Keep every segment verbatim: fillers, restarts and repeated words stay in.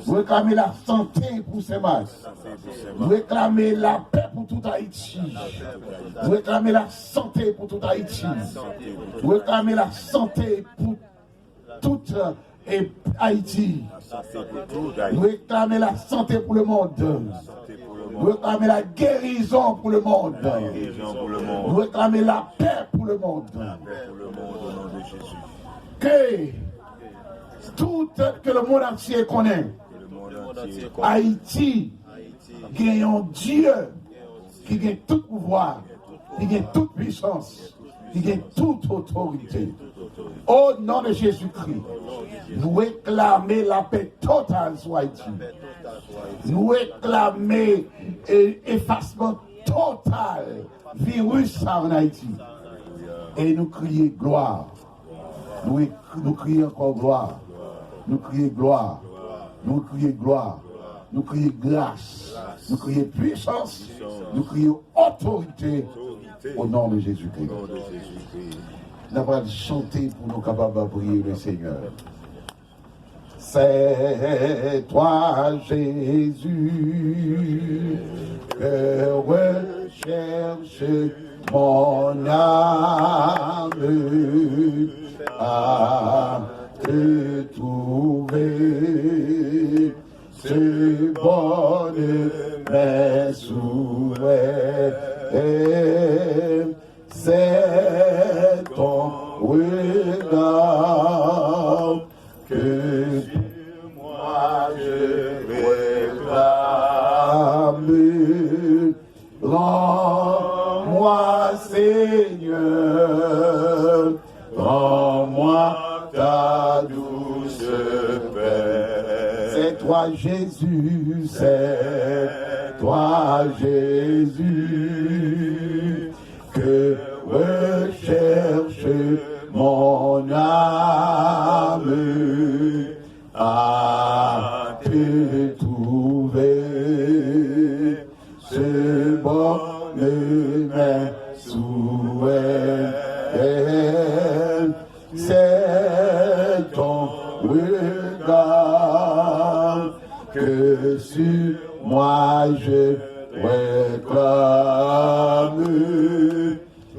Nou reklame lasante pou Senmak. Nou reklame lapè pou tout Ayiti. Nou reklame lasante pou tout Ayiti. Nou reklame lasante pou tout, eh, Ayiti. Nou reklame lasante pou lemonn. Nou reklame lagerizon pou lemonn. Nou reklame lapè pou lemonn. Ke tout, ke lemonn antye konnen Ayiti gen yon Dye ki gen tout pouvwa, ki gen tout pwisans, ki gen tout otorite. O non de Jezikri, nou reklame lapè total sou Ayiti. Nou reklame, eh, efasman total viris sa ann Ayiti. E nou kriye glwa. Nou, nou kriye ankò glwa. Nou kriye glwa. Nou kriye glwa. Nou kriye gras. Nou kriye pwisans. Nou kriye otorite. O non de Jezikri. N ap chante pou nou kapab priye le Senyè. C'est toi, Jésus, que recherche mon âme à te trouver. Ce bon est mes souhaits, c'est ton regard que sur moi je réclame. Rends-moi, Seigneur, rends-moi ta douce paix. C'est toi, Jésus, c'est toi, Jésus, que recherche mon âme à te trouver. Ce bon est mes souhaits, c'est ton regard que sur moi je réclame.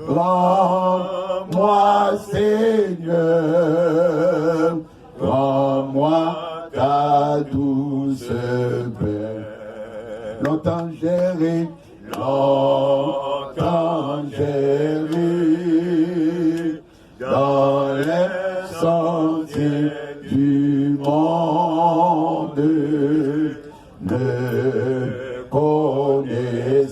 Rends-moi, Seigneur, rends-moi ta douce paix. Longtemps j'errai, longtemps j'errai dans les sentiers du monde, ne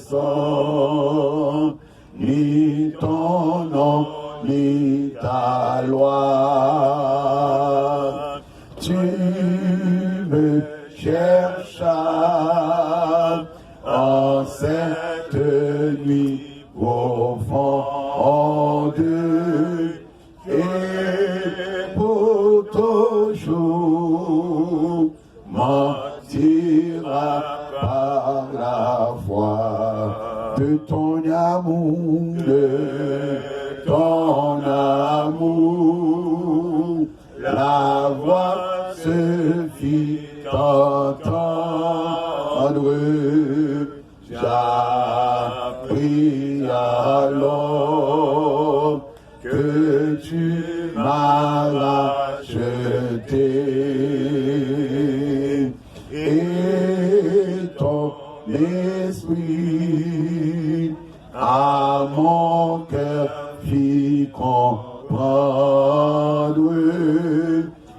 connaissant ni ton nom, ni ta loi. Tu me cherchas en cette nuit profonde, et pour toujours m'en tira par la foi de ton amour, de ton amour. La voix se fit entendre. J'appris alors que tu m'as racheté et ton esprit à mon cœur fit comprendre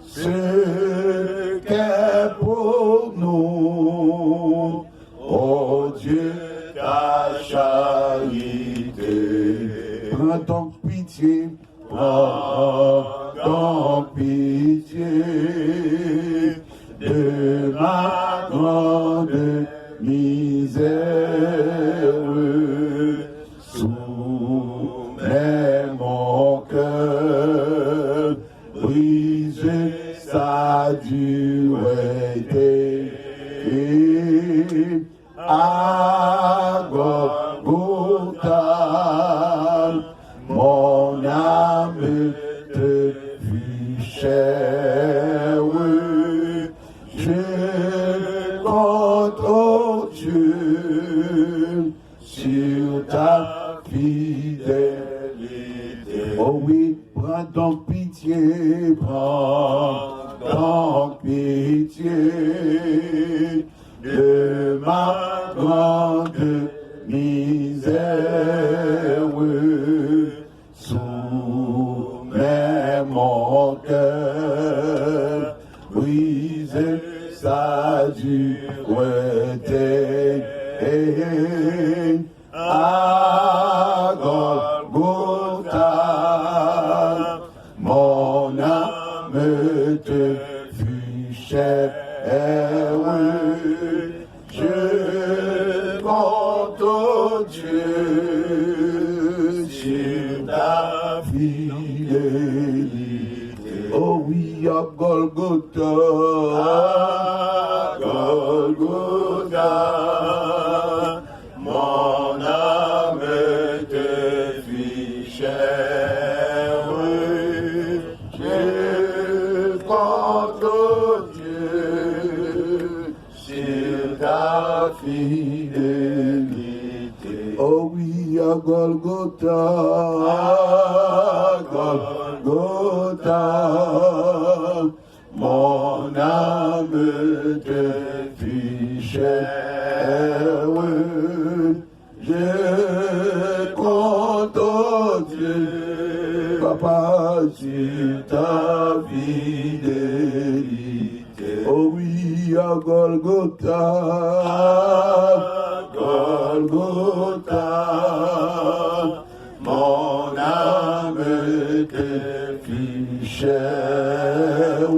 ce qu'est pour nous, ô Dieu, ta charité. Prends donc pitié, prends donc pitié de ma grande misère. Soumets mon cœur brisé, sa dureté. À Golgotha, mon âme te fut chère. Je compte, ô Dieu, sur ta fidélité. Oh oui, prends donc pitié, prends donc pitié de ma grande misère. Soumets mon cœur brisé, sa dureté. À Golgotha, mon âme te fut chère. Je compte, ô Dieu, sur ta fidélité. Oh oui, à Golgotha, à Golgotha, mon âme te fut chère. Je compte, ô Dieu, sur ta fidélité. Oh oui, à Golgotha, à Golgotha, mon âme te fut chère. Je compte, ô Dieu, papa, sur ta fidélité. Oh oui, à Golgotha, à Golgotha, mon âme te fut chère.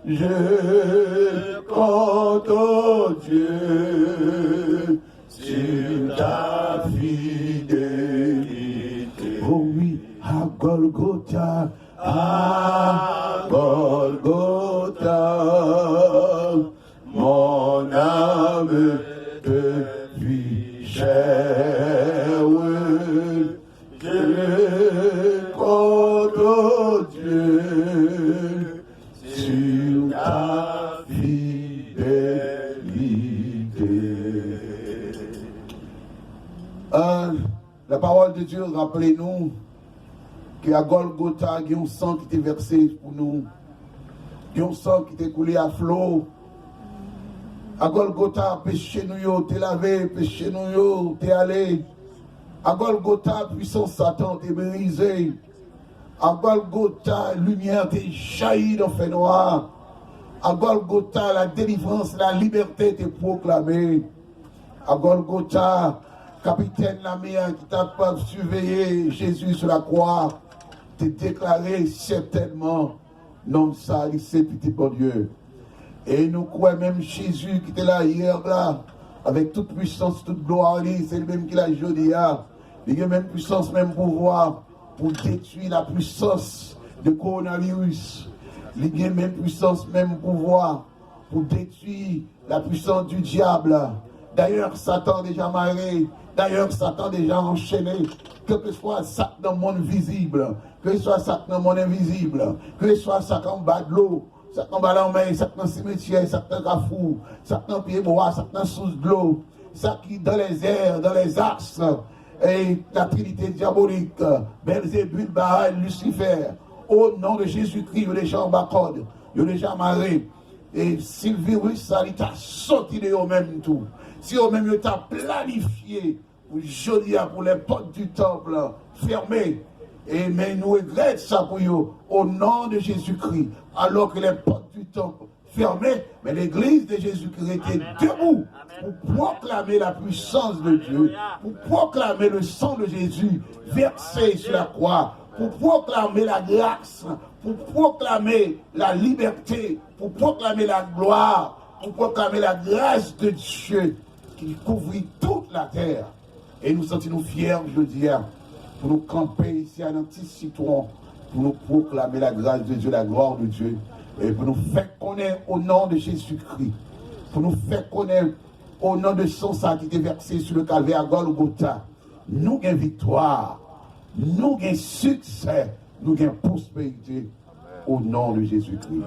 Je compte, ô Dieu, sur ta fidélité. Oh oui, à Golgotha, à Golgotha, mon âme te fut chère. Je compte, ô Dieu, sur ta fidélité. Ah, la parole de Dieu raple nou ke a Gòlgota gen yon san ki te vèse pou nou. Gen yon san ki te koule a flo. A Gòlgota, peche nou yo te lave, peche nou yo te ale. A Gòlgota, pwisans Satan te brize. A Gòlgota, limyè te jayi nan fènwa. A Gòlgota, la delivrans, la libète te pwoklame. A Gòlgota, kapitèn lame a ki t ap siveye Jezi sou lakwa te deklare sètènman, nonm sa, li se Pitit Bondye. E nou kwè menm Jezi ki te la yè la, avèk tout pwisans, tout glwa li, se li menm ki la jodi a. Li gen menm pwisans, menm pouvwa pou detwi la pwisans de kowonaviris. Li gen menm pwisans, menm pouvwa pou detwi la puissance du diable. D'ailleurs, Satan deja mare. D'ailleurs, Satan deja anchene. Kèlkeswa sa k nan monn vizib, kèlkeswa sa k nan monn envizib, kèlkeswa sa k anba dlo, sa k anba lanmè, sa k nan simetyè, sa k nan kafou, sa k nan pyebwa, sa k nan sous dlo, sa ki dans les airs, dans les astres, et la trinité diabolique, Belzébul, Baal, Lucifer, au nom de Jésus-Christ, yo deja anba kòd, yo deja mare. E si viris sa li ta soti de yo menm tou, si yo menm yo ta planifye pou jodi a pou les portes du temple fermées, e men nou regrèt sa pou yo, au nom de Jésus-Christ, alors que les portes du temple fermées, mais l'église de Jésus-Christ rete debout pour proclamer la puissance de Dieu, pour proclamer le sang de Jésus versé sur la croix, pour proclamer la grâce, pour proclamer la liberté, pour proclamer la gloire, pour proclamer la grâce de Dieu qui couvrit toute la terre. E nou santi nou fyè jodi a pou nou kanpe isi a nan Ti Sitwon, pou nou pwoklame la grâce de Dieu, la gloire de Dieu, e pou nou fè konnen au nom de Jésus-Christ, pou nou fè konnen au nom de sang sa ki te vèse sur le calvaire à Golgotha, nou gen viktwa, nou gen siksè, nou gen pwosperite. Au nom de Jésus-Christ.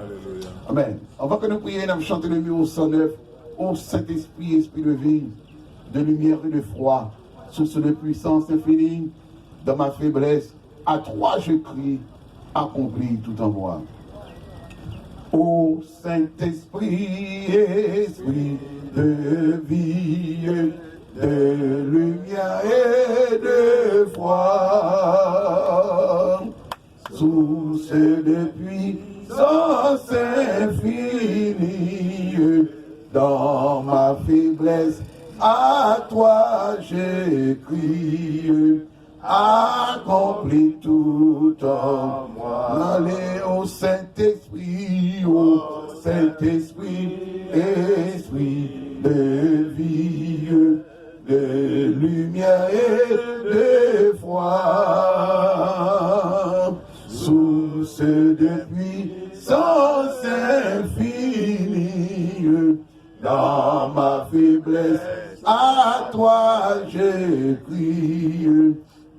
Amen. Avant que nous prions, nous allons chanter le numéro cent neuf. Ô Saint-Esprit, Esprit de vie, de lumière et de foi, source de puissance infinie, dans ma faiblesse, à toi je crie, accomplis tout en moi. Ô Saint-Esprit, Esprit de vie, de lumière et de foi, source de puissance infinie, dans ma faiblesse, à toi je crie, accomplis tout en moi. Allez au Saint-Esprit, au Saint-Esprit, Esprit de vie, de lumière et de foi, source de puissance infinie, dans ma faiblesse, à toi je crie,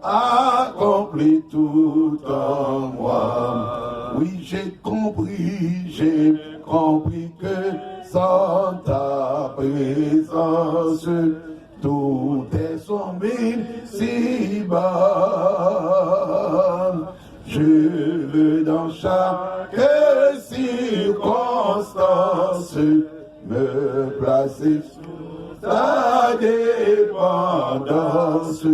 accomplis tout en moi. Oui, j'ai compris, j'ai compris que sans ta présence, tout est sombre ici-bas. Je veux dans chaque circonstance me placer sous ta dépendance.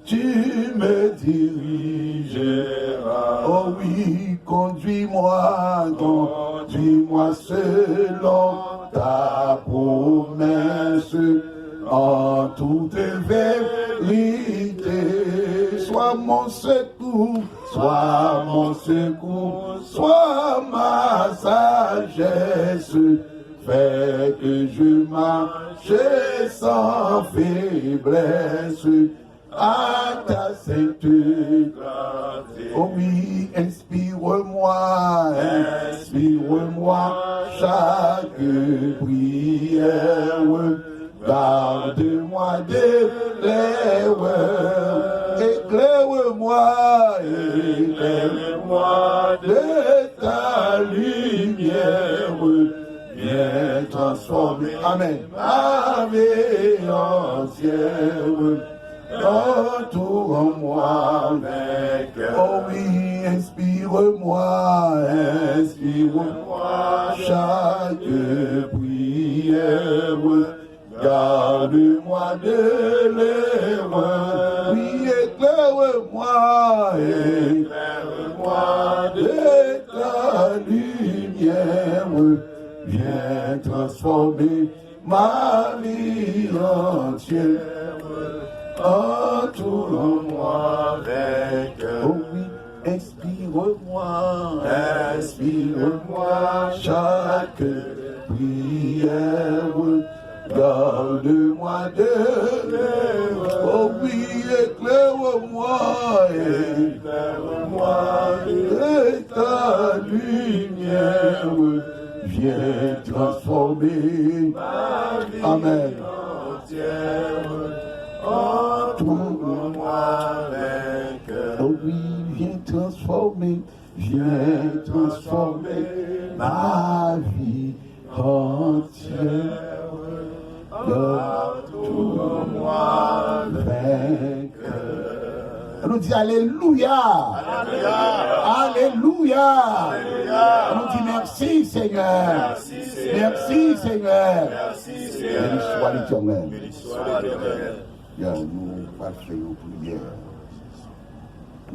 Tu me dirigeras. Oh oui, conduis-moi, conduis-moi selon ta promesse en toute vérité. Sois mon secours, sois mon secours, sois ma sagesse. Fais que je marche sans faiblesse à ta sainte grâce. Oh oui, inspire-moi, inspire-moi chaque prière. Garde-moi de l'erreur. Éclaire-moi, éclaire-moi de ta lumière. Viens transformer, amen, ma vie entière. Entoure-moi avec, oh oui, inspire-moi, inspire-moi chaque prière. Garde-moi de l'erreur. Oui, éclaire-moi, éclaire-moi de ta lumière. Viens transformer ma vie entière. Entoure-moi avec, oh oui, inspire-moi, inspire-moi chaque prière. Garde-moi de l'erreur. Oh oui, éclaire-moi, éclaire-moi de ta lumière. Viens transformer ma vie, amen, entière. Entoure-moi avec, oh oui, viens transformer, viens transformer ma vie entière. Entoure-moi avec. Nou di alelouya. Alelouya. Nou di mèsi, Senyè. Mèsi, Senyè. Beni swa Letènèl. Ya, nou pral fè yon priyè.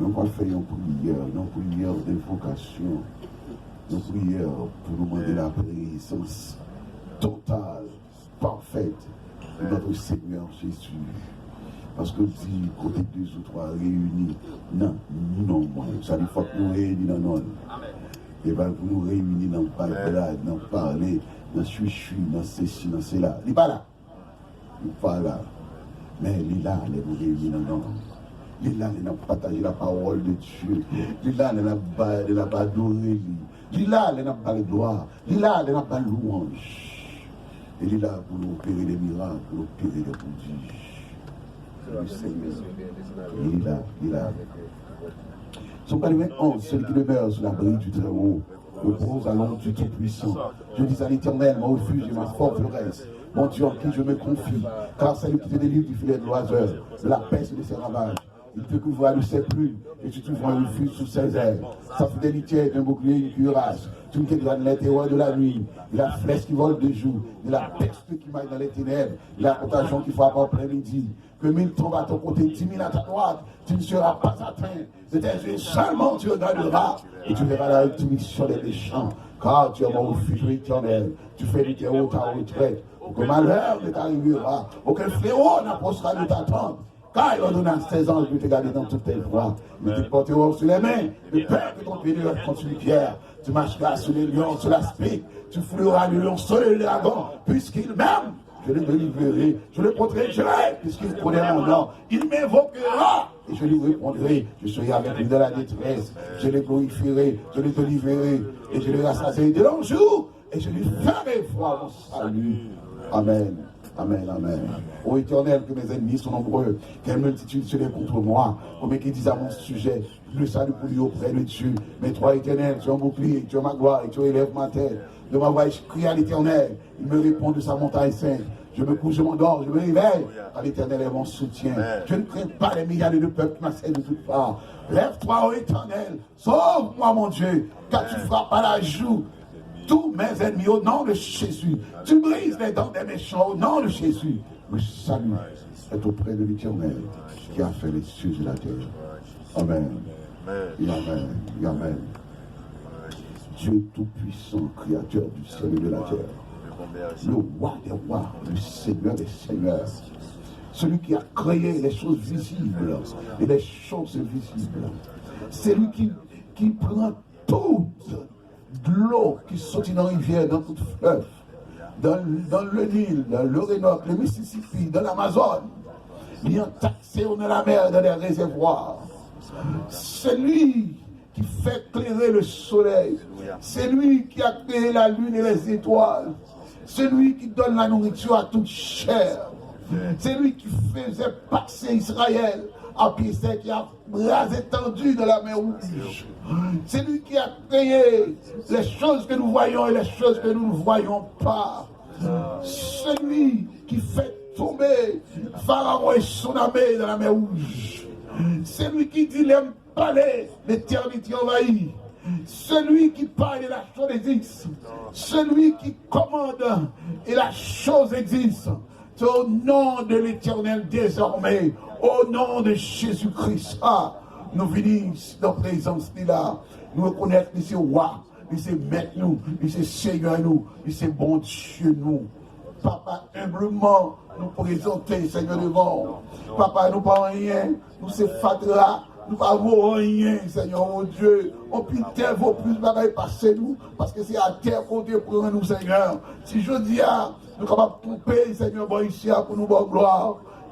Nou pral fè yon priyè, yon priyè de vokasyon. Yon priyè pou nou mande la prezans total, parfaite de notre Seigneur Jésus. Paske w di, kote de ou twa reyini nan non mwen. Sa di fòk nou reyini nan non l. E pa pou nou reyini nan bay blag, nan pale, nan chwichwi, nan sesi, nan sela. Li pa la. Li pa la. Men li la lè nou reyini nan non l. Li la lè n ap pataje la parole de Dieu. Li la lè n ap ba, lè n ap adore li. Li la lè n ap ba l glwa. Li la lè n ap ba l lwanj. E li la pou l opere de mirak, pou l opere de pwodij. Wi, Senyè. Li la, li la. Psaume quatre-vingt-onze, celui qui demeure sous l'abri du Très-Haut repose à l'ombre du Tout-Puissant. Je dis à l'Éternel, mon refuge et ma forteresse, mon Dieu en qui je me confie, car c'est lui qui te délivre du filet de l'oiseau, de la peste et de ses ravages. Il te couvra de ses plumes, et tu trouveras un refuge sous ses ailes. Sa fidélité est un bouclier et une cuirasse. Tu ne craindras les terreurs de la nuit, ni la flèche qui vole de jour, ni la peste qui marche dans les ténèbres, ni la contagion qui frappe en plein midi. Que mille tombent à ton côté, dix mille à ta droite, tu ne seras pas atteint. De tes yeux seulement tu regarderas, et tu verras la rétribution des méchants. Car tu es mon refuge, ô Éternel. Tu fais de tes hauts ta retraite. Aucun malheur ne t'arrivera, aucun fléau n'approchera de ta tente. Car il ordonne à ses anges de te garder dans toutes tes voies. Ils te porteront sur les mains, de peur que ton pied ne heurte contre une pierre. Tu marcheras sur les lions, sur l'aspic, tu fouleras le lionceau et le dragon, puisqu'il m'aime. Je le délivrerai, je le protégerai, puisqu'il connaît mon nom. Il m'invoquera et je lui répondrai. Je serai avec lui dans la détresse. Je le glorifierai, je le délivrerai et je le rassasierai de longs jours et je lui ferai voir mon salut. Amen. Amen, amen. Ô Éternel, que mes ennemis sont nombreux, quelle multitude se lève contre moi. Combien qui disent à mon sujet, le salut pour lui auprès de Dieu. Mais toi, Éternel, tu es mon bouclier, tu es ma gloire, et tu élèves ma tête. De ma voix, je crie à l'Éternel, il me répond de sa montagne sainte. Je me couche, je m'endors, je me réveille, car l'Éternel est mon soutien. Je ne crains pas les myriades de peuples qui m'assiègent de toutes parts. Lève-toi, ô Éternel, sauve-moi, mon Dieu, car tu frappes à la joue tous mes ennemis au nom de Jésus. Tu brises les dents des méchants au nom de Jésus. Le salut est auprès de l'Éternel qui a fait les cieux et la terre. Amen. Et amen. Et amen. Dieu tout-puissant, créateur du ciel et de la terre, le roi des rois, le seigneur des seigneurs, celui qui a créé les choses visibles et les choses invisibles, celui qui, qui prend tout dlo ki soti nan rivyè, dans tout fleuve, dans, dans le Nil, dans l'Orénoque, le Mississippi, dans l'Amazone, li antaksé yo nan lamè, dans des réservoirs. C'est lui qui fait clairer le soleil. C'est lui qui a créé la lune et les étoiles. C'est lui qui donne la nourriture à toute chair. C'est lui qui faisait passer Israël à pied sec et à bras étendus dans la mer Rouge. C'est lui qui a créé les choses que nous voyons et les choses que nous ne voyons pas. Celui qui fait tomber Pharaon et son armée dans la mer Rouge. C'est lui qui dit, les palais, l'éternité envahit. Celui qui parle et la chose existe. Celui qui commande et la chose existe. C'est au nom de l'Éternel désormais, au nom de Jésus-Christ. Ah, nou vini nan prezans li la. Nou rekonèt li se wa, li se mèt nou, li se senyè nou, li se Bondye nou. Papa, enbleman, nou prezante, Senyè, devan ou. Papa, nou pa anyen, nou se fatra, nou pa vo anyen, Senyè, o Dye. Anpil tè vo plis bagay pase nou, paske se atè kote pran nou, Senyè. Si jodi a, nou kapab twonpe, Senyè, bò isi a pou nou ba w glwa,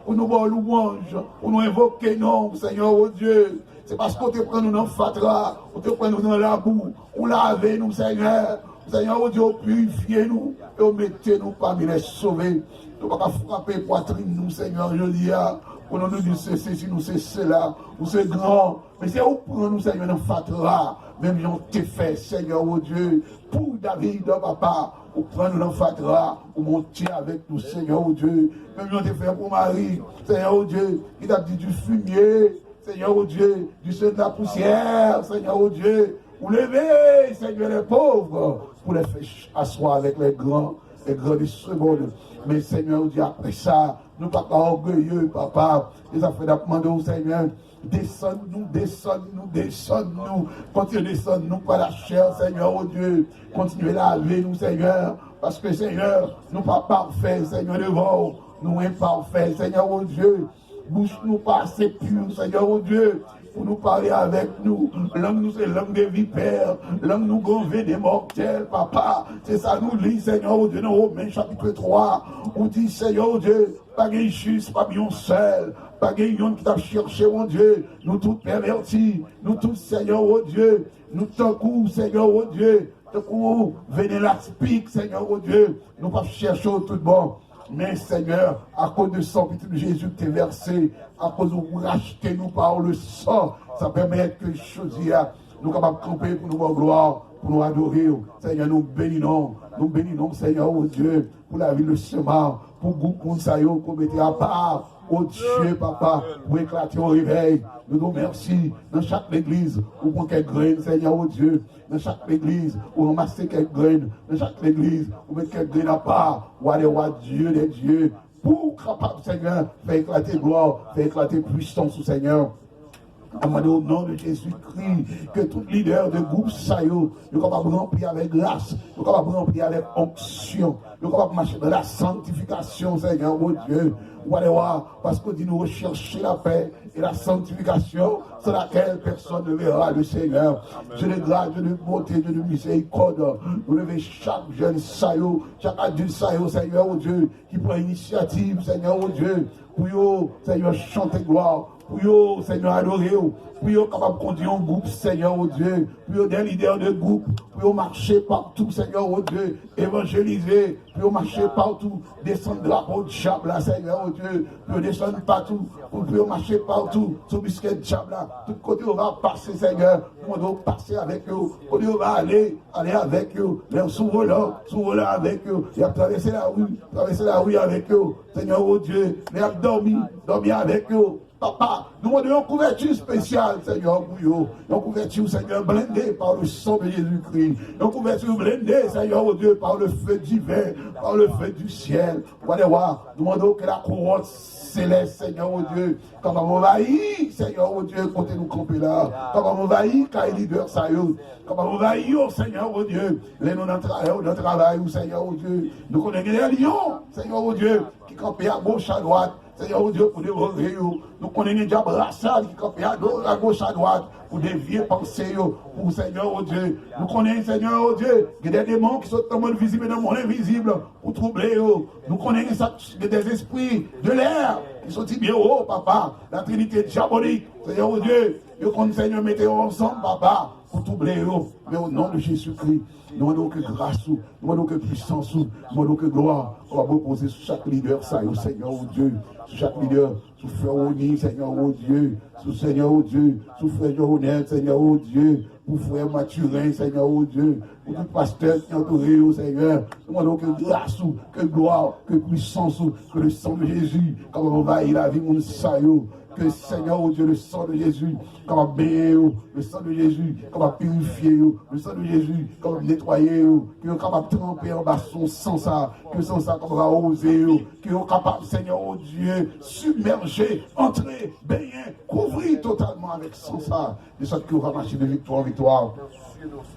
pou nou ba w lwanj, pou nou envoke non w, Senyè, o Dye. Se paske w te pran nou nan fatra, w te pran nou nan labou, ou lave nou, Senyè. Senyè, ou di w pirifye nou, e w mete nou pami lè sove. Nou pa ka frape pwatrin nou, Senyè, jodi a, pou nou, nou di se sesi, nou se sela, ou se gran. Men se ou pran nou, Senyè, nan fatra, menm jan w te fè, Senyè, o Dye, pou David, papa, ou pran nou nan fatra, ou monte avèk nou, Senyè, o Dye, menm jan w te fè pou Mari, Senyè, o Dye, ki t ap di du fumier, Seigneur, ô Dieu, du sein de la poussière, Seigneur, ô Dieu, ou leve, Seigneur, les pauvres pour les faire asseoir avec les grands, les grands de ce monde. Men, Seigneur, ô Dieu, apre sa, nou pa ka ògeye, papa. E sa fè n ap mande w, Seigneur, desann nou, desann nou, desann nou. Kontinye desann nou pa lachè, Seigneur, ô Dieu. Kontinye lave nou, Seigneur. Paske, Seigneur, nou pa pafè, Seigneur, devan w. Nou enpafè, Seigneur, ô Dieu. Bouch nou pa ase pi, Seigneur, ô Dieu, pou nou pale avèk nou. Lang nou se lang de vipè, lang nou gen ven de mòtèl, papa. Se sa nou li, Seigneur, ô Dieu, nan Women chapit twa. Ou di, Seigneur, ô Dieu, pa gen jis, pa gen yon sèl, pa gen yonn ki t ap chèche, ô Dieu. Nou tout pèvèti, nou tout, Seigneur, ô Dieu, nou tankou, Seigneur, ô Dieu, tankou venen laspik, Seigneur, ô Dieu. Nou p ap chèche w tout bon. Men, Senyè, akoz de san pitit ou Jezi ki te vèse, akoz ou rachte nou pa le san, sa pèmèt ke jodi a, nou kapab kanpe pou nou ba w glwa, pou nou adore w. Senyè, nou beni non w, nou beni non w, Senyè, o Dye, pou lavi de Sema, pou gwoup moun sa yo ke w mete apa, o Dye, papa, pou eklate yon revèy. Nou di w mèsi nan chak legliz, ou pran kèk grenn, Senyè, o Dye, nan chak legliz, ou ranmase kèk grenn, nan chak legliz, ou met kèk grenn apa, wa dè wa, Dye dè dye, pou w kapab, Senyè, fè eklate glwa, fè eklate pwisans ou, Senyè. Mwen mande o non de Jezikri, ke tout lidè de gwoup sa yo, yo kapab ranpli avèk gras, yo kapab ranpli avèk onksyon, yo kapab mache dans la sanctification, Senyè, o Dye, wa dè wa, paske w di nou recherchez la paix et la sanctification, sans laquelle personne ne verra le Seigneur. Dye de gras, Dye de bonte, Dye de mizerikòd, nou leve chak jèn sa yo, chak adilt sa yo, Senyè, o Dye, ki pran inisyativ, Senyè, o Dye, pou yo, Senyè, chante glwa, pou yo, Senyè, adore w, pou yo kapab kondui yon gwoup, Senyè, o Dye, pou yo de lidè de gwoup, pou yo mache patou, Senyè, o Dye, evanjelize, pou yo mache patou, desann drapo dyab la, Senyè, o Dye, pou yo desann patou, pou, pou yo mache patou, sou biskèt dyab la, tout kote yo va pase, Senyè, nou mande w pase avèk yo, kote yo va ale, ale avèk yo, lè yo sou volan, sou volan avèk yo, y ap travèse lari, travèse lari avèk yo, Senyè, o Dye, lè y ap dòmi, dòmi avèk yo, Papa, nou mande yon kouvèti espesyal, Senyè, pou yo. Yon kouvèti, Senyè, blende par le sang de Jésus-Christ. Yon kouvèti blende, Senyè, o Dye, par le feu divin, par le feu du ciel. Wa dè wa, nou mande ke la couronne céleste, Senyè, o Dye, kapab anvayi, Senyè, o Dye, kote nou kanpe la. Kapab anvayi kay lidè sa yo. Kapab anvayi yo, Senyè, o Dye. Lè nou nan tra-, lè nou nan travay ou, Senyè, o Dye. Nou konnen gen de lyon, Senyè, o Dye, ki kanpe agoch, adwat. Senyè, o Dye, pou devore yo. Nou konnen gen dyab rasyal ki kanpe agoch, adwat, pou devye panse yo. Pou, Senyè, o Dye. Nou konnen, Senyè, o Dye, gen de demon ki sot nan mond vizib e nan mond envizib pou twouble yo. Nou konnen gen sa, gen de zespri de lè ki soti byen wo, papa. La trinite dyabolik, Senyè, o Dye, yo konn, Senyè, mete yo ansanm, papa, pou twouble yo. Men o non de Jezikri, nou mande w ke gras ou, nou mande w ke pwisans ou, nou mande w ke glwa ou ap repoze sou chak lidè sa yo, Senyè, o Dye, sou chak lidè, sou frè Rony, Senyè, o Dye, sou, Senyè, o Dye, sou frè Jovenel, Senyè, o Dye, pou frè Mathurin, Senyè, o Dye, pou tout pastè ki antoure yo, Senyè. Nou mande w ke gras ou, ke glwa ou, ke pwisans ou, ke le sang de Jésus kapab anvayi lavi moun sa yo. Que, Seigneur, oh Dieu, le sang de Jésus kapab benyen yo, le sang de Jésus kapab pirifye yo, le sang de Jésus kapab netwaye yo, ke yo kapab tranpe anba son san sa, ke san sa kapab awoze yo, ke yo kapab, Seigneur, oh Dieu, submerger, entrer, benyen, kouvri totalman avèk san sa, de sòt ke yo va mache de viktwa an viktwa,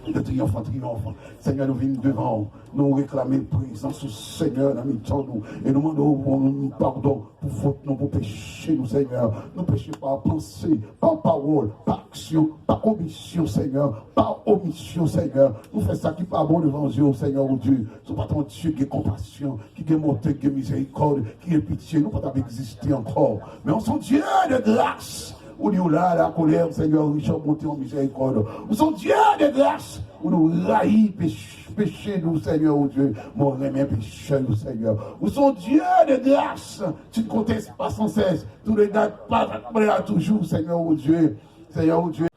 de triyonf an triyonf. Seigneur, nou vin devan w, nou reklame prezans ou, Seigneur, nan mitan nou, e nou mande w padon pou fòt nou, pou peche nou, Senyè. Nou peche pa panse, pa pawòl, pa aksyon, pa komisyon, Senyè, pa omisyon, Senyè. Nou fè sa ki pa bon devan zye w, Senyè, ou Dye. Si w pa t yon Dye ki gen konpasyon, ki gen bonte, ki gen mizerikòd, ki gen pitye, nou pa t ap egziste ankò. Men w se yon Dye de gras. Ou di w la, la colère, Seigneur, riche en bonté, en miséricorde. Ou se yon Dye de gras. Ou di w rayi pech-, peche nou, Seigneur, ou Dye. Men w renmen pechè yo, Seigneur. Ou se yon Dye de gras. Tu ne contestes pas sans cesse. Tu ne regardes pas à toujours, Seigneur, ou Dye. Seigneur, ou Dye.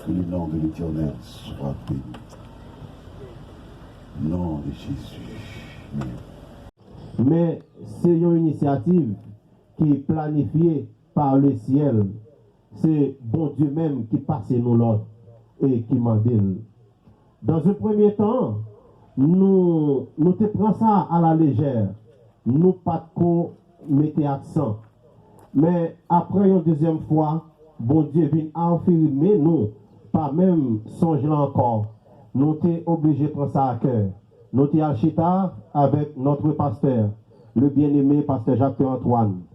Que le nom de l'Éternel soit béni. Nom de Jésus. Amen. Men se yon inisyativ ki planifye pa le syèl. Se Bondye menm ki pase nou lòd e ki mande l. Dans un premier temps, nou, nou te pran sa a la lejè. Nou pa t ko mete aksan. Men apre yon dezyèm fwa, Bondye vin afime nou pa menm sonj lan ankò. Nou te oblije pran sa a kè. Nou te al chita avèk notre pasteur, le bien-aimé pasteur Jacques Antoine.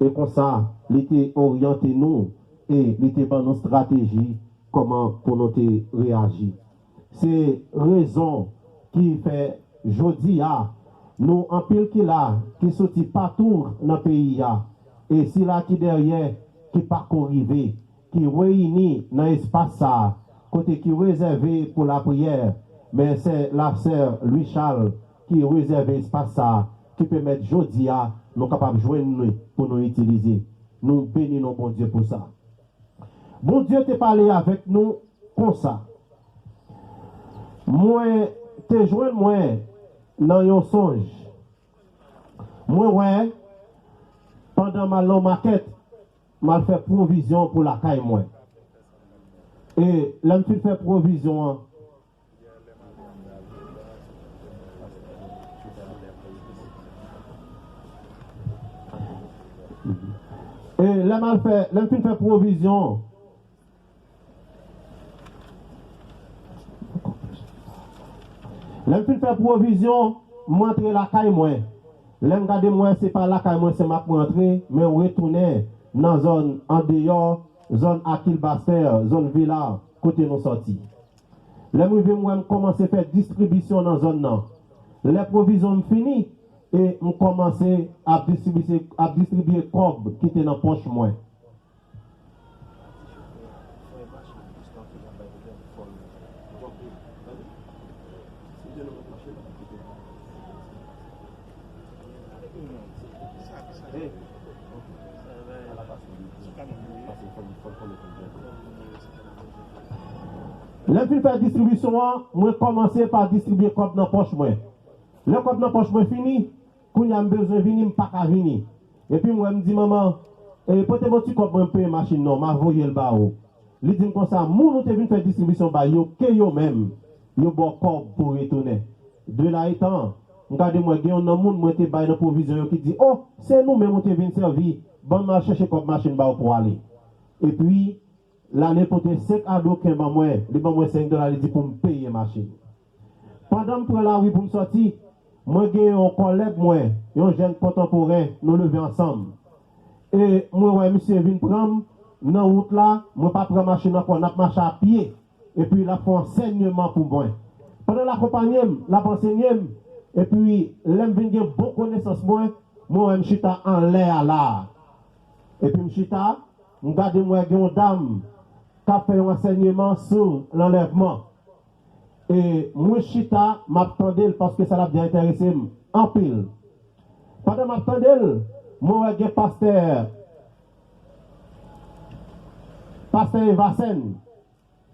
E konsa, li te oryante nou e li te ban nou estrateji kòman pou nou te reyaji. Se rezon ki fè jodi a, nou anpil ki la, ki soti patou nan peyi a, e sila ki dèyè, ki pa ko rive, ki reyini nan espas sa a, kote ki rezève pou lapriyè, men se la sè Louis Charles ki rezève espas sa a, ki pèmèt jodi a nou kapab jwenn li pou nou itilize. Nou beni non Bondye pou sa. Bondye te pale avèk nou konsa. Mwen te jwenn mwen nan yon sonj. Mwen wè, pandan m al nan makèt, m al fè pwovizyon pou lakay mwen. E lè m fin fè pwovizyon an, e lè m al fè, lè m fin fè pwovizyon, lè m fin fè pwovizyon, m antre lakay mwen. Lè m gade, m wè se pa lakay mwen sèlman mwen antre, men m retounen nan zòn andeyò, zòn Akil Bastè, zòn Vila, kote nou sòti. Lè m rive, m wè m kòmanse fè distribisyon nan zòn nan. Lè pwovizyon m fini, e m kòmanse ap distribye, ap distribye kòb ki te nan pòch mwen. Lè m fin fè distribisyon an, mwen kòmanse pa distribye kòb nan pòch mwen. Lè kòb nan pòch mwen fini, kounye a m bezwen vini, m pa ka vini. Epi m wè, m di, "Manman, e, pote m yon ti kòb mwen, m peye machin nan, m a voye l ba ou." Li di m konsa, "Moun ou te vin fè distribisyon bay yo, ke yo menm, yo ba w kòb pou w retounen." De la etan, m gade, m wè gen youn nan moun mwen te bay nan pwovizyon yo ki di, "O, se nou menm ou te vin sèvi, ban m al chèche kòb machin ba w pou w ale." Epi, l ale pote senk adoken ban mwen, li ban mwen senk dola, li di pou m peye machin. Pandan m pran lari pou m sòti, mwen gen yon kòlèg mwen, yon jèn kontanporen, nou leve ansanm. E mwen wè misye vin pran m nan wout la, mwen pa pran machin ankò, n ap mache a pye. Epi l ap fè yon ansèyman pou mwen. Pandan l akonpanye m, l ap ansenye m, epi lè m vin gen bon konesans mwen, mwen wè m chita anlè a la a. Epi m chita, m gade, m wè gen yon dam k ap fè yon ansèyman sou lanlèvman. E mwen chita, m ap tande l paske sa l ap di a enterese m anpil. Pandan m ap tande l, mwen wè gen pastè, pastè Evasèn,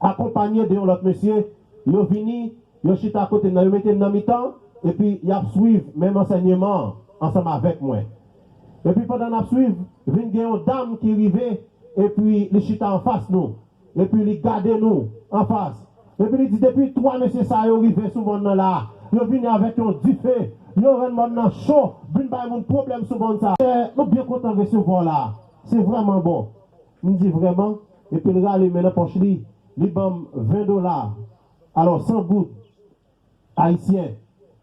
akonpanye de yon lòt mesye, yo vini, yo chita kote m nan, yo mete m nan mitan, epi y ap swiv menm ansèyman an ansanm avèk mwen. Epi pandan n ap swiv, vin gen yon dam ki rive, epi li chita anfas nou. Epi li gade nou anfas. Epi li di, "Depi twa mesye sa yo rive sou mòn nan la, yo vini avèk yon dife, yo rann mòn nan cho, vin bay moun pwoblèm sou mòn sa." Eh, nou byen kontan resevwa w la. Se vrèman bon. M di, "Vrèman?" Epi l rale men nan pòch li, li ban m ven dola. Alò, san goud ayisyen.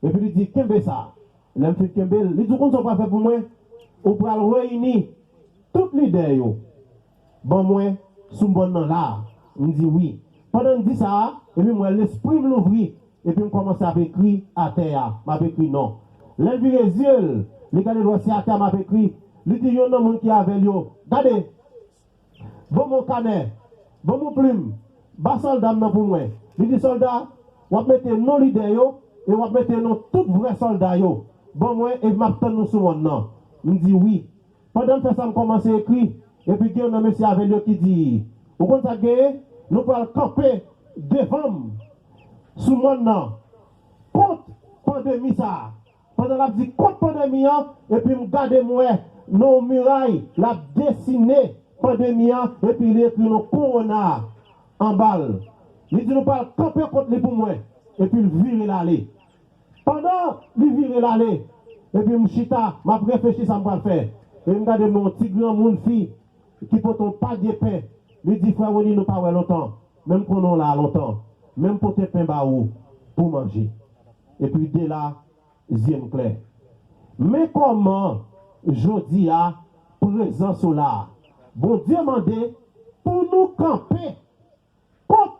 Epi li di, "Kenbe sa." Lè m fin kenbe l, li di, "Ou konn sa w pral fè pou mwen? Ou pral reyini tout lidè yo ban mwen sou mòn nan la a." M di, "Wi." Pandan m di sa a, epi m wè lespri m louvri, epi m kòmanse ap ekri atè a, m ap ekri non. Lè l vire zye l, li gade l wè se atè a m ap ekri, li di youn nan moun ki avè l yo, "Gade, ban m yon kanè, ban m yon plim, ba sòlda m nan pou mwen." Li di sòlda, "W ap mete non lidè yo, e w ap mete non tout vrè sòlda yo. Ban mwen, e m ap tann nou sou mòn nan." M di, "Wi." Pandan m fè sa, m kòmanse ekri, epi gen youn nan mesye avè l yo ki di, "Ou konn sa k genyen? Nou pral kanpe devan m sou mòn nan kont pandemi sa a." Pandan l ap di kont pandemi an, epi m gade m wè nan yon miray, l ap desine pandemi an, epi li ekri non kowona anba l. Li di nou pral kanpe kont li pou mwen, epi l vire l ale. Pandan li vire l ale, epi m chita, m ap reflechi sa m pral fè. Epi m gade m wè yon ti granmoun fi ki pote yon padye pen. Li di, "Frè Rony, nou pa wè lontan, men m konnen w la lontan, men m pote pen ba ou pou manje." Epi de la, zye m klè. Men kòman jodi a, prezans ou la a. Bondye mande pou nou kanpe kont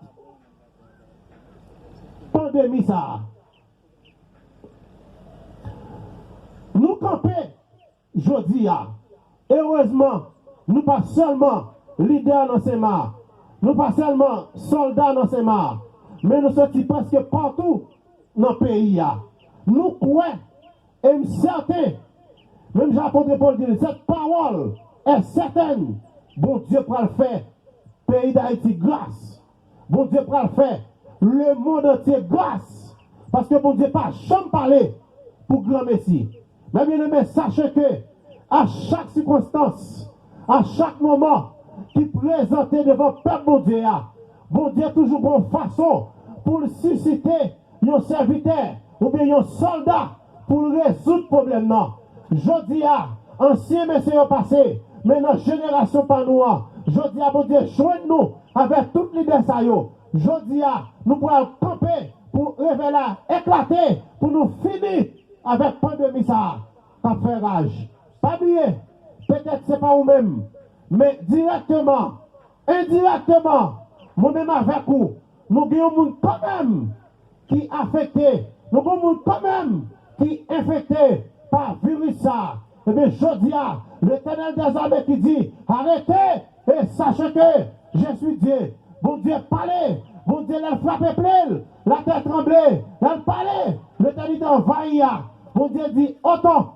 pandemi sa a. Nou kanpe jodi a. Erezman, nou pa sèlman lidè nan Senma, nou pa sèlman sòlda nan Senma, men nou soti prèske patou nan peyi a. Nou kwè E m sèten, menm jan apot Pòl di l, cette parole est certaine, Bondye pral fè peyi Dayiti gras. Bondye pral fè lemonn antye gras. Paske Bondye pa janm pale pou granmesi. Men byeneme, sache ke a chak sikonstans, a chak moman ki prezante devan pèp Bondye a, Bondye toujou gon fason pou l sisite yon sèvitè oubyen yon sòlda pou l rezoud pwoblèm nan. Jodi a, ansyen mesye yo pase, men nan jenerasyon pa nou an, jodi a, Bondye jwenn nou avèk tout lidè sa yo. Jodi a, nou pral kanpe pou revèy la eklate, pou nou fini avèk pandemi sa a k ap fè raj. Pa bliye, petèt se pa ou menm, men dirèkteman, endirèkteman, mwen menm avèk ou, nou gen yon moun kanmenm ki afekte, nou gen moun kanmenm ki enfekte pa viris sa a. Ebyen, jodi a, Letènèl dèzame ki di, arrêtez et sachez que je suis Dieu. Bondye pale, Bondye lè l frape pye l, latè tranble, lè l pale, letènite anvayi a. Bondye di, otan.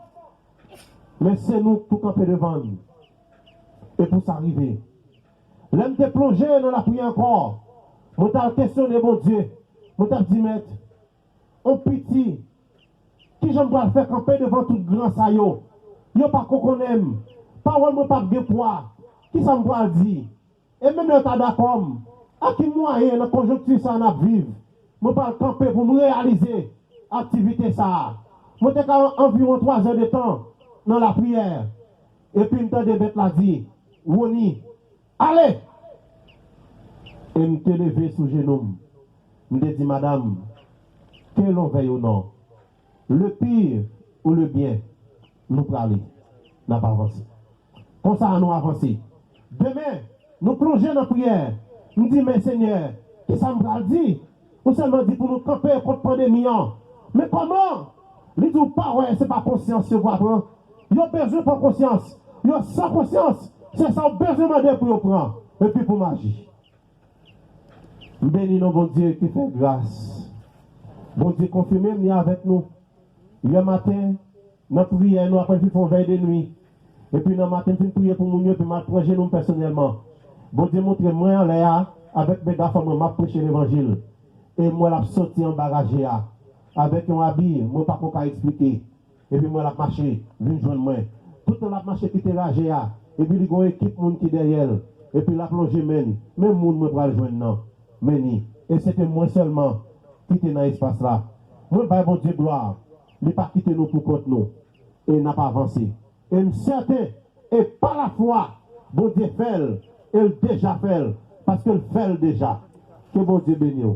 Men se nou k pou kanpe devan l. E pou sa rive, lè m te plonje nan lapriyè ankò, mwen t al kesyone Bondye. Mwen t ap di, Mèt, on piti, kijan m pral fè kanpe devan tout gran sa yo? Yo pako konnen m. Pawòl mwen p ap gen pwa. Kisa m pral di? E menm lè yo ta dakò m, a ki mwayen nan konjonkti sa a n ap viv, mwen pral kanpe pou m reyalize aktivite sa a? Mwen te ka anviwon twa zè de tan nan lapriyè, epi m tande Mèt la di, Rony, ale! E m te leve sou jenou m. M te di, Madanm, ke lon vèy ou non. Le pire ou le bien, nou prale, n ap avanse. Konsa a nou avanse. Demen, nou plonje nan priyè. M di, men Senyè, kisa m pral di? Ou sèlman di pou nou kanpe kont pandemi an. Men kòman? Li di w pa wè se pa konsyans yo pral pran. Yo bezwen pran konsyans. Yo san konsyans. Se sa w bezwen mande pou yo pran. Epi pou m aji. M beni non Bondye ki fè gras. Bondye konfime m li avèk nou. Yè maten, nan priyè, nou apre fin fè yon vèy de nwi. Epi nan maten, m fin priye pou moun yo, epi m al pran jenou m pèsonèlman. Bondye montre mwen anlè a, avèk megafòn mwen, m ap preche levanjil. E m wè l ap soti anba raje a, avèk yon abi, mwen pako ka eksplike. Epi m wè l ap mache, vin jwenn mwen. Toutan l ap mache kite raje a, epi li gon ekip moun ki dèyè l. Epi l ap lonje men l, men moun mwen pral jwenn nan. Men li. E se te mwen sèlman ki te nan espas la. Mwen bay Bondye glwa. Li pa kite nou pou kont nou. E n ap avanse. E m sèten, e pa lafwa, Bondye fè l, e l deja fè l, paske l fè l deja. Ke Bondye beni w.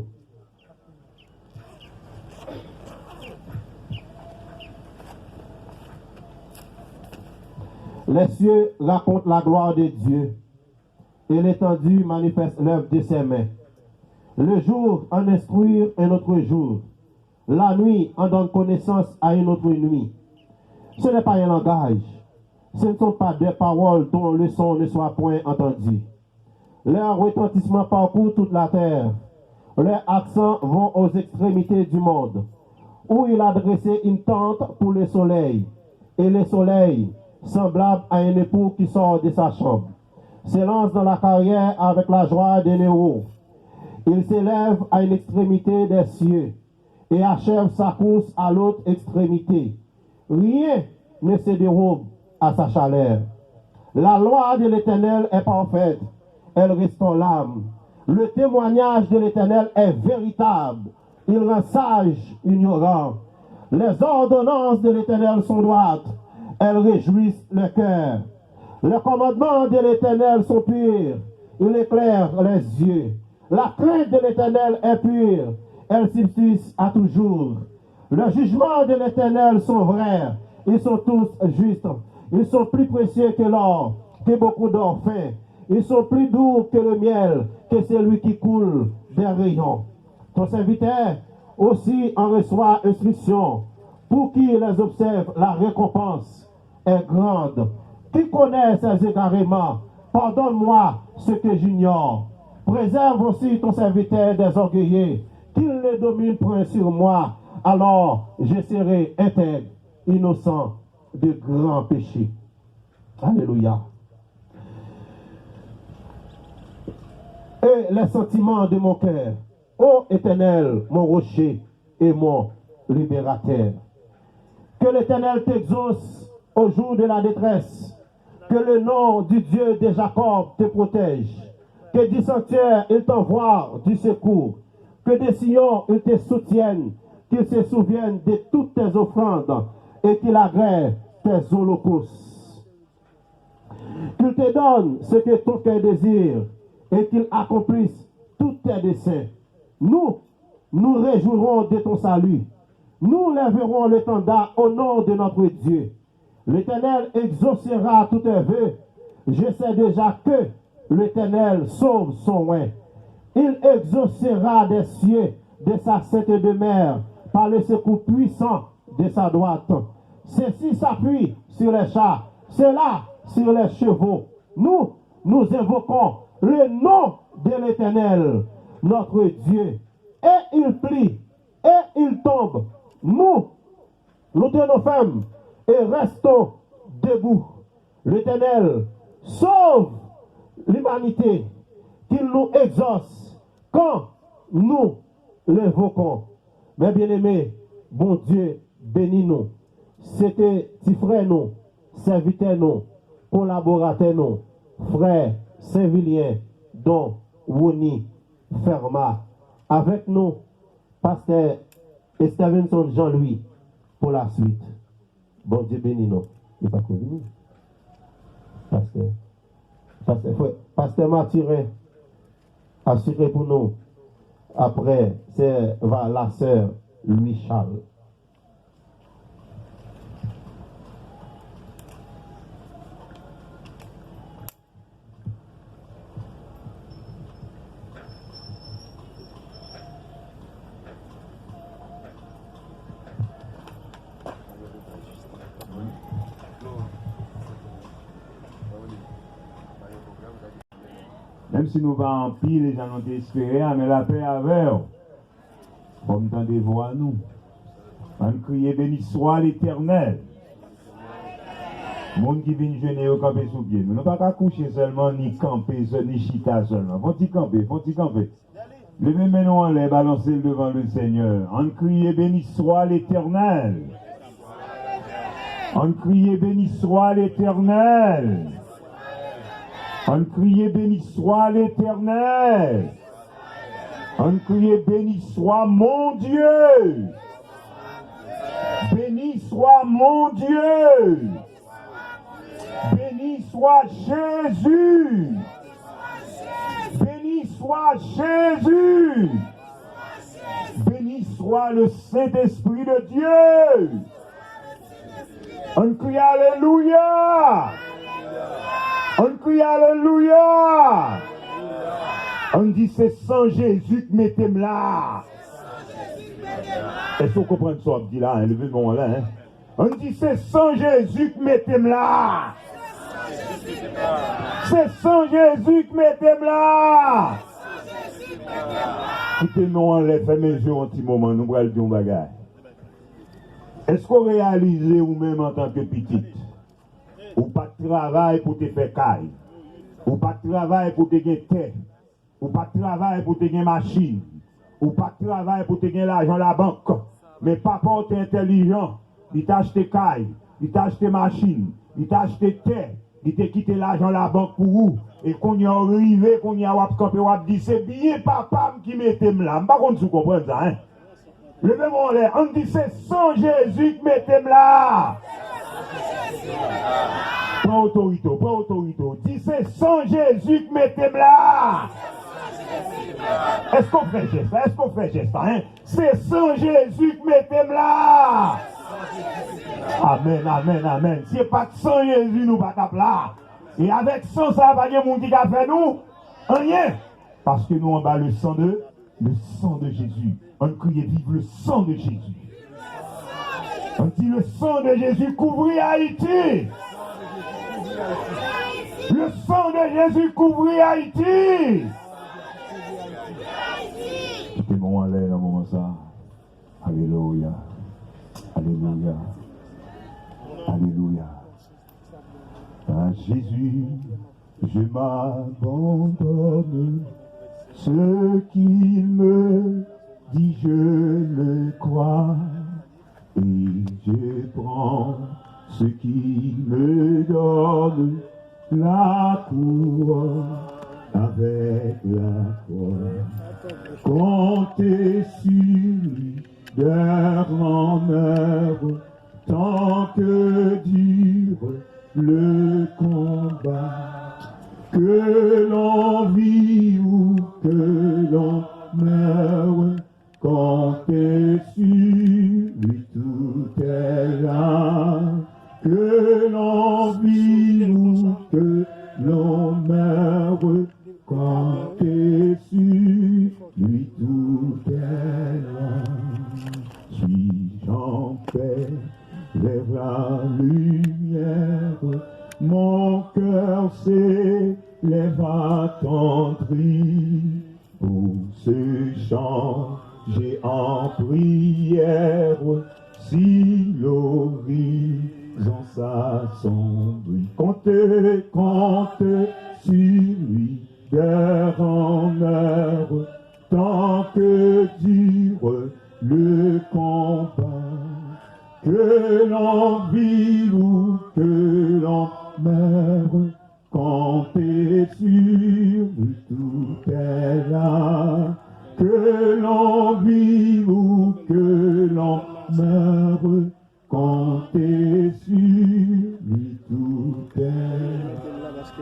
Les cieux racontent la gloire de Dieu, et l'étendue manifeste l'œuvre de ses mains. Le jour en instruit un autre jour, la nuit en donne connaissance à une autre nuit. Ce n'est pas un langage, ce ne sont pas des paroles dont le son ne soit point entendu. Leur retentissement parcourt toute la terre. Leurs accents vont aux extrémités du monde, où il a dressé une tente pour le soleil, et le soleil, semblable à un époux qui sort de sa chambre, s'élance dans la carrière avec la joie d'un héros. Il s'élève à une extrémité des cieux et achève sa course à l'autre extrémité. Rien ne se dérobe à sa chaleur. La loi de l'Éternel est parfaite, elle restaure l'âme. Le témoignage de l'Éternel est véritable, il rend sage l'ignorant. Les ordonnances de l'Éternel sont droites, elles réjouissent le cœur. Les commandements de l'Éternel sont purs, ils éclairent les yeux. La crainte de l'Éternel est pure, elle subsiste à toujours. Les jugements de l'Éternel sont vrais, ils sont tous justes. Ils sont plus précieux que l'or, que beaucoup d'or fin. Ils sont plus doux que le miel, que celui qui coule des rayons. Ton serviteur aussi en reçoit instruction. Pour qui les observe, la récompense est grande. Qui connaît ses égarements? Pardonne-moi ce que j'ignore. Préserve aussi ton serviteur des orgueilleux, qu'il ne domine point sur moi, alors je serai intègre. Innocent de grands péchés. Alléluia. Et les sentiments de mon cœur, ô Éternel, mon rocher et mon libérateur. Que l'Éternel t'exauce au jour de la détresse. Que le nom du Dieu de Jacob te protège. Que du sanctuaire il t'envoie du secours. Que de Sion il te soutienne. Qu'il se souvienne de toutes tes offrandes et qu'il agrée tes holocaustes. Qu'il te donne ce que ton cœur désire et qu'il accomplisse tous tes desseins. Nous, nous réjouirons de ton salut. Nous lèverons l'étendard au nom de notre Dieu. L'Éternel exaucera tous tes vœux. Je sais déjà que l'Éternel sauve son oint. Il exaucera des cieux de sa sainte demeure par le secours puissant de sa droite. Ceux-ci s'appuient sur les chars, ceux-là sur les chevaux. Nous, nous invoquons le nom de l'Éternel, notre Dieu, et il plie, et il tombe. Nous, nous tenons ferme et restons debout. L'Éternel sauve l'humanité, qu'il nous exauce quand nous l'invoquons. Mes bien-aimés, Bondye beni nou. Se te ti frè nou, sèvitè nou, kolaboratè nou, frè Senvilyen Don Rony Fermat. Avèk nou, pastè Estevenson Jean Louis pou la swit. Bondye beni nou. Li pa ko vini. Pastè. Pastè, frè, pastè Mathurin asire pou nou. Apre, se va la sè Louis Charles. Menm si nou pa anpil jan nou te espere a, men lapè avè w. Fò m tande vwa nou. Ann kriye, Béni soit l'Éternel. Moun ki vin jene yo kanpe sou pye nou. Nou pa ka kouche sèlman, ni kanpe, ni chita sèlman. Fon ti kanpe, fon ti kanpe. Leve men nou anlè, balanse l devan le Seigneur. Ann kriye, Béni soit l'Éternel. Ann kriye, Béni soit l'Éternel. Ann kriye, Béni soit l'Éternel. Ann kriye, Béni soit mon Dieu. Béni soit mon Dieu. Béni soit Jésus. Béni soit Jésus. Béni soit le Saint-Esprit de Dieu. Ann kriye alelouya. Ann kriye alelouya. Ann di, se san Jezi k mete m la. Èske w konprann sa w ap di la? Leve men w anlè. Ann di, se san Jezi k mete m la. Se san Jezi k mete m la. Kite men w anlè, fèmen je w yon ti moman, nou pral di yon bagay. Èske w reyalize ou menm antanke pitit, ou pa t travay pou te fè kay, ou pa t travay pou te gen tè, ou pa t travay pou te gen machin, ou pa t travay pou te gen lajan labank, men papa w te entèlijan, li t achte kay, li t achte machin, li t achte tè, li te kite lajan labank pou ou, e kounye a w rive, kounye a w ap kanpe, w ap di, se byen papa m ki mete m la. M pa konn si w konprann sa, en. Leve men w anlè, ann di, se san Jezi k mete m la. Pran otorite w, pran otorite w. Di, se san Jezi k mete m la. Èske w fè jès la? Èske w fè jès la, en? Se san Jezi k mete m la. Amèn, amèn, amèn. Si se pa t san Jezi, nou pa t ap la. E avèk san sa a, pa gen moun ki ka fè nou anyen. Paske nou anba le sang de, le sang de Jésus. Ann kriye, vive le sang de Jésus. Ann di, le sang de Jésus couvrir Haïti. Le sang de Jésus couvrir Haïti. Kite men w anlè nan moman sa. Alelouya. Alelouya. Alléluia. À Jésus, je m'abandonne. Ce qu'il me dit, je le crois. Et je prends ce qu'il me donne, la couronne avec la croix. Comptez sur lui, d'heure en heure, tant que dure le combat. Que l'on vit ou que l'on meurt, comptez sur lui, tout est là. Que l'on vive ou que l'on meure, comptez sur lui, tout est là. Suis-je en paix, vers la lumière, mon cœur s'élève attendri. Pour se changer en prière, si l'horizon s'assombrit, comptez, comptez sur lui, d'heure en heure, tant que dure le combat. Que l'on vive ou que l'on meure, comptez sur lui, tout est là. Que l'on vive ou que l'on meure, comptez sur lui, tout est là.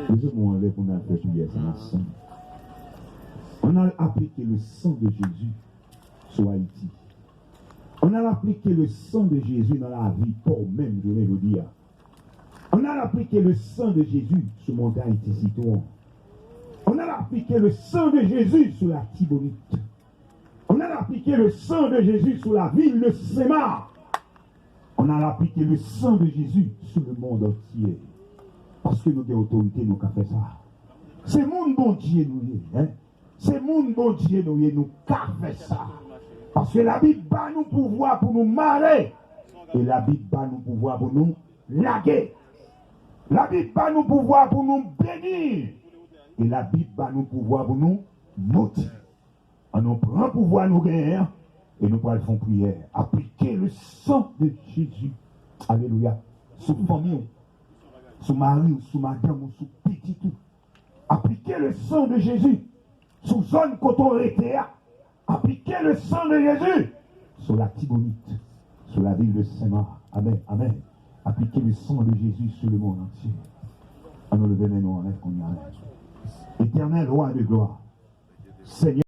Leve men w anlè pou n al fè priyè sa ansanm. Ann al aplike le sang de Jésus sou Ayiti. Ann al aplike le sang de Jésus nan lavi pa w menm jounen jodi a. Ann al aplike le sang de Jésus sou montay Ti Sitwon. Ann al aplike le sang de Jésus sou Latibonit. Ann al aplike le sang de Jésus sou lavil de Senmak. Ann al aplike le sang de Jésus sou le monde entier. Paske nou gen otorite, nou ka fè sa. Se moun Bondye nou ye, en. Se moun Bondye nou ye, nou ka fè sa. Paske Labib ba nou pouvwa pou nou mare. E Labib ba nou pouvwa pou nou lage. Labib ba nou pouvwa pou nou beni. E Labib ba nou pouvwa pou nou modi. Ann nou pran pouvwa nou genyen an e nou pral fè yon priyè. Aplike le sang de Jésus. Alelouya. Sou fanmi w, sou mari w, sou madanm ou, sou pitit ou. Aplike le sang de Jésus sou zòn kote w rete a. Aplike le sang de Jésus sou Latibonit, sou lavil de Senmak. Amèn, amèn. Aplike le sang de Jésus sou le monde entier. Ann nou leve men nou anlè kounye a. Etènèl, Wa de glwa, Senyè,